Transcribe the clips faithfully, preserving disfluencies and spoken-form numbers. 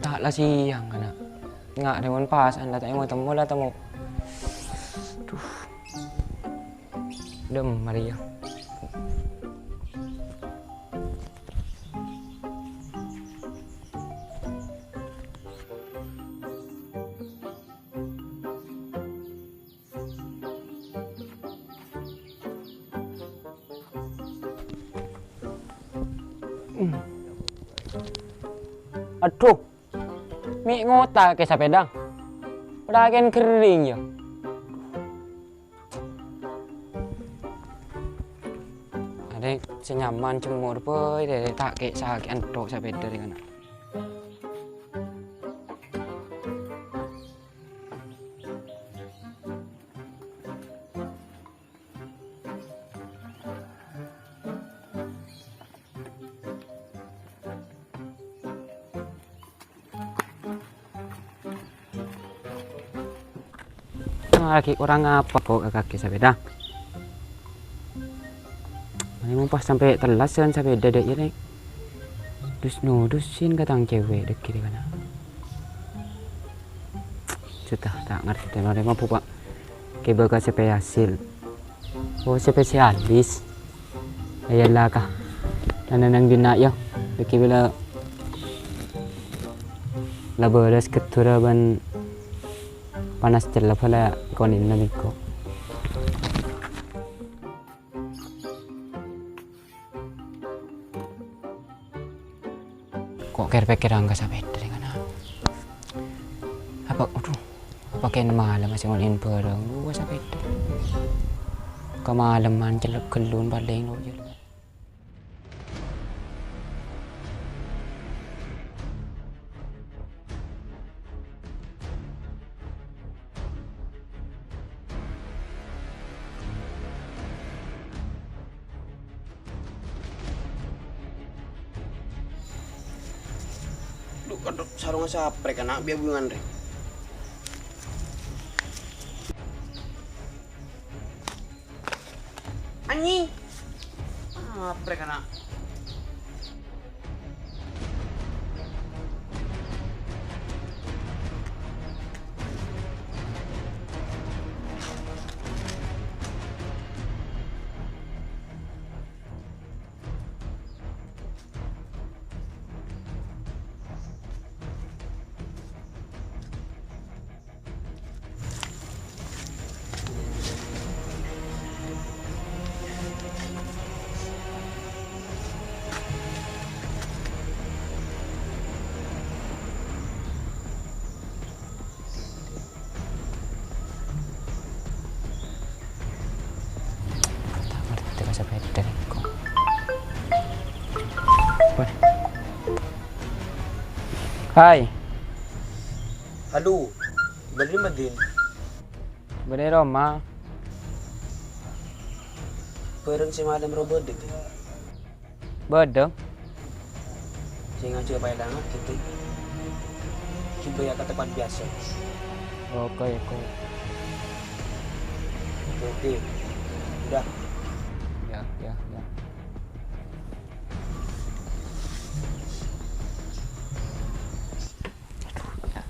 Ah, la siang, kana'. Nga' rèmon pas, anda ta' èmo-temmo la temmo. Duh. Dem, Maria. Adhu, mè' ngotake sapèda. Padâ kèn ghering, yâ. Arè sè nyaman cemmor, boy, dâri ta' kè-, sakè'an tok sapèda rè kana'. Ah, lagi kurang apa kok ka kakè sapèda? Mane mon pas sampè' tellas jhâlân sapèda dâ' iyâ, Lè'. Dus-nodusin ka tang cewek dâggi' rè kana'. Sudah, ta' ngartè, mare mabuk, Pak. Kè bâkal spesialis. Oh, spesialis. Iyâ la, Ka. Nang-nang dinna', yâ. Dâggi' bilâ la bârâs keddhurâ bân panas cellep la konè'na bengko. Kok kèr-pèkkèr angka sapèda rè kana'? Apa, aduh, apa kèn malem masih ngolè'in bhârâng? Ghuwâ sapèda. Kamaleman cellep ghellun palèng lo, jâ. Dhu, kadhu, sarungnga saprè kana' bi' abungan rè. Anjing. Saprè kana'. Hai. Halo, bâdâ è dimma, Din? Bâdâ è roma. Bhârâng sè malem rowa bâdâ, Din? Bâdâ. Sè ngajhâk paèlang, Din. Jumpa ya ke tempat biasa. Oke, oke. Oke, Din. Udah. Ya, ya, ya. Aduh, ya.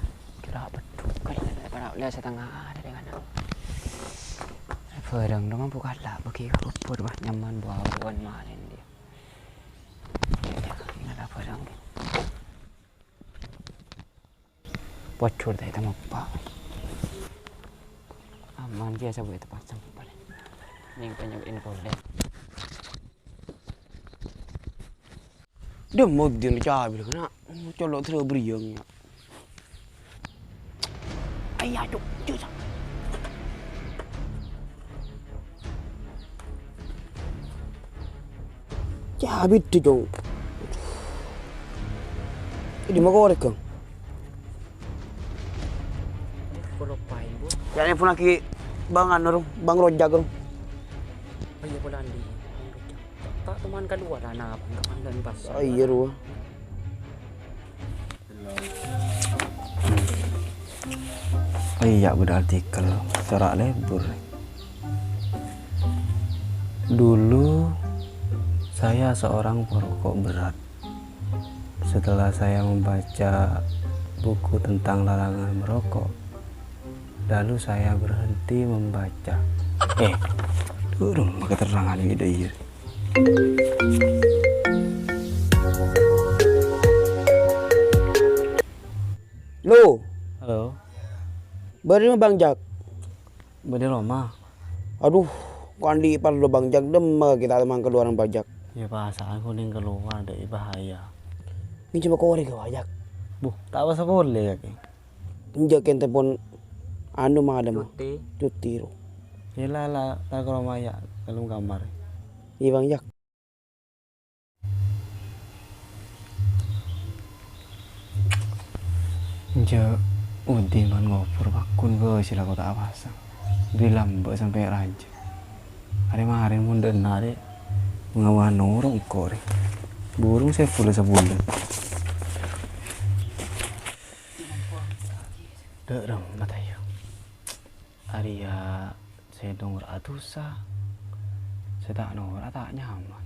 Kèra apa tuh? Kan para udah setengah hari dengan bhârâng dong buka lah, bagi kabur, wah, nyaman, bâ' abuwân malèn dia. Ini ada bhârâng. Pojhur ta' ètemmo, Pak. Aman, biasa buat tempat sampah. Ning panyampaian polè. Dâ' model cabi la kana'. Colo' terro bâriyâng, ya. Ayo, cuk, cuk, cuk. Cabi dâ', Cong. È dimma korè, Kang? Kok lupain, Bu? Ya, nelpon lagi Bang anu, Rong. Bang Rojak, Rong. Oh iya, pola andi. Bang Rojak. Ta' toman kalowar, ana' Bang, kapan dan pas. Oh iya, Rong. Iyâ, bâdâ artikel, sora' lebur. Dulu saya seorang perokok berat. Setelah saya membaca buku tentang larangan merokok. Lalu saya berhenti membaca. Eh, durung keterangan ini dah iya. Lo, Halo, bâdâ dimma Bang Jak? Bâdâ è roma. Adhu, ko' andi' parlo Bang Jak, dimma kita mangkaluaran Bang Jak? Ya, pasa'an ko' nèng kalowar, dâ' bahaya. Ngènjhâma korè ka Bang Jak. Buh, ta' pas polè kakè. Enjâ' kènto pon anu, madem. Cuti. Cuti, ro. Ya, la, la, la ka roma ya, ka dâlem kamar. Iyâ, Bang Jak. Enjâ' odi man ngobur, pakkun bâ' sè la ko' ta' apasang. Dâri lambâ' sampè' rajâ. Arè marèn mon dâ' enna' rè, ngawan orèng ko' rè. Burung sè bulâ sabulân. Dâ' remma ta' iyâ. Arèya sè noro' adusa, sè ta' noro' ta' nyaman.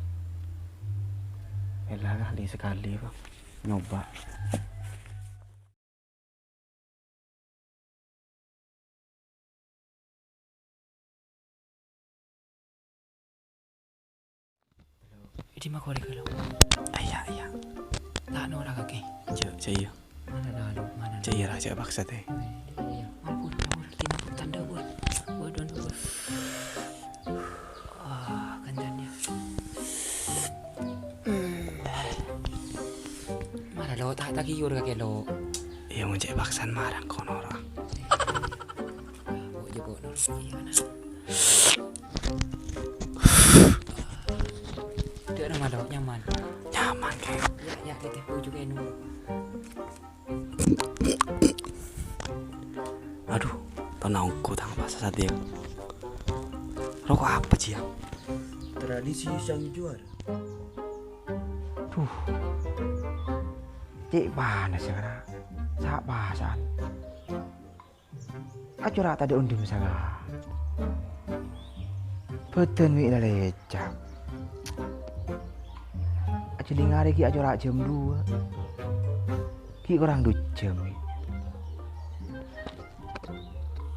Ella kali sakalè, Bang, nyoba. È dimma korè ghâllu? Iyâ, iyâ. Ta' noro' kakè. Jâ', jâ' iyâ. Mana dah lu? Mana? Jâ' iyâ, ra, jâ' paksa tè. Iyâ. Ampon, ampon. Tino, tanda, pon. Waduh, ampon. Ah, kencang ya. Hmm. Mana lo? Ta', ta' ghiur kakè lo. Iyâ, mon jâ' paksa marèn ko' noro'. Kok jebok noro' iyâ, nah. Dâ' remma, Dok, nyaman. Nyaman, Kè. Ya, ya, teteh, bujuk eno. Adhu, tona ongghu tang pas satèya. Roko' apa, Jiyang? Tradisi sang juara. Duh. Cè' panas ya, Kak. Sa'-pasa'an. Acora' tadâ' onḍi' sanga. Bhâdhân mè' la lèca'. Ajhâlingngara ghi' acora' jam dua. Ghi' korang du jam, mè'.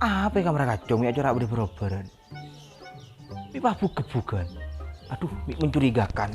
Apa kamar kacong mè' acora' bâḍâ bhâr-obhârân? Mè' pabhug-ghebbhughân. Adhu, mè' mencurigakan.